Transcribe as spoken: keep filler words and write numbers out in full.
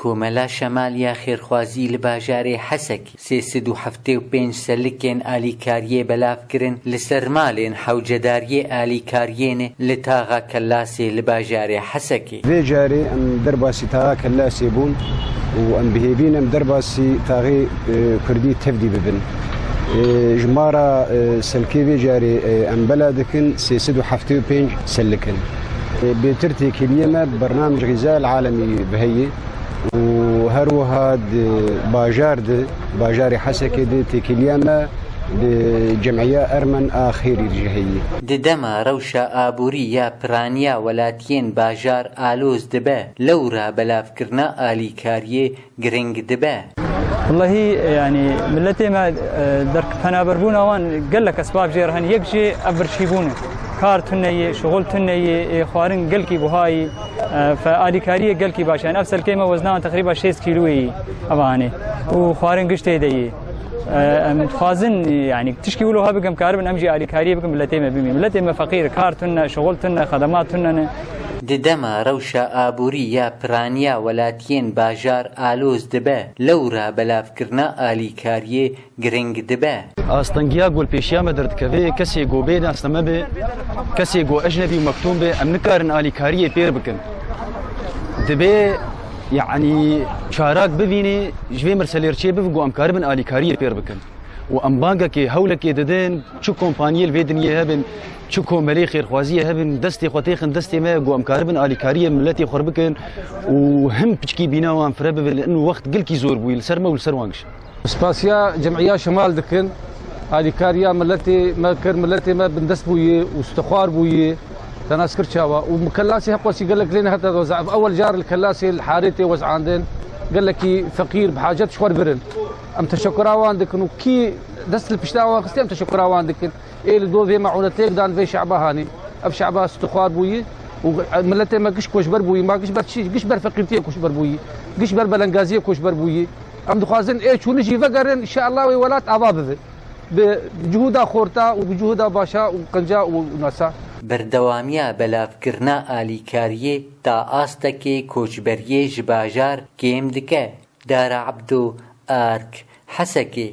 Komela Şemal ya Xêrxwazî li bajarê Hesekê sê sed û heftê û pênc selikên alîkariyê belav kirin, li ser malên hewcedariyê alîkariyê ne li taxa Kellasê li bajarê Hesekê. Vê carê em derbasî taxa Kellasê bûn û em bi hêvî ne em derbasî taxê, e, Kurdî tevdî bibin. E, jimara, e, selkê vê carê, e, em bela dikin sê sed û heftê û pênc selik in. E, bêtir têkiliyê me bernamij Xîza el Alemî bi heyê û her wiha di bajar de, bajarê Hesekê de têkiliya me bi Cem'iya Ermen a Xêrî ji heyî. Di dema rewşa aborî ya piraniya welatiyên bajar aloz dibe, lewra belavkirina alîkariyê giring dibe. Wellahî, yanî, milletê me, e, derk penaberbûna wan gelek esbab jê re hene. Yek jê ev birçîbûn e. Kar tune ye, şixul tune ye, ê xwarin gelkî buha ye, e, fe alîkariyê gelkî baş e. Yani ev selkê me wezna wan teqrîba şêst kîloyê ye, eva hanê. Û xwarin giş tê de ye. E, em dixwazin, yani, tişkî wilo hebikim karibin, em jî alîkariyê bikin, milletê me bimî. Milletê me feqîr, kar tune, şixul tune, xedemat tune ne. Di dema rewşa aborî ya piraniya welatiyên bajar aloz dibe, lewra belavkirina alîkariyê giring dibe. Astengiya ku li pêşiya me derdikeve, kesê ku bê dasta me be, kesê ku ecnebî û mektûm be, em nikarin alîkariyê pêr bikin. Dibe, yanî, çarak bivîne, ji vê mirselê re çê bibe ku em karibin alîkariyê pêr bikin. Û em bangekê, hewlekê didin, çi kompaniyê li vê dinyê hebin, çi komelê xêrxwaziyê hebin, destê xwe têxin destê me, ku em karibin alîkariyê miletê xwe bikin û him piçkî bîna wan fire bibe, li in wext gelkî zor bûye li ser me û li ser wan giş. Spasiya Cem'iya Şemal dikin, alîkariya miletê me kir, miletê me bindest bûye û stixwar bûye, te nas kir çawa. Û Kellasê heqwesî gelek lê nehate weza. Ev ewel car li Kellasê li harê tê wezandin, gelekî feqîr, bi hacet ji xwe re birin. Em teşekura wan dikin û kî dest li pişta wan xistê, em teşekura wan dikin. Ê li do vê meûnetê dan vê şe'ba hanî. Ev şe'ba stixwar bûyî û miletê me giş koçber bûyî. Ma giş ber çi? Giş ber feqîrtiyê koçber bûyî. Giş ber belengaziyê koçber bûyî. Em dixwazin ê çûnî jî vegerin, înşeallah wê welat ava bibe. Bi cuhuda xorta û bi cuhuda başa û qenca û nasa. Berdewamiya belavkirina alîkariyê ta astekê koçberiyê ji bajar kêm dike. Dara Ebdo, Ark, Hesekê.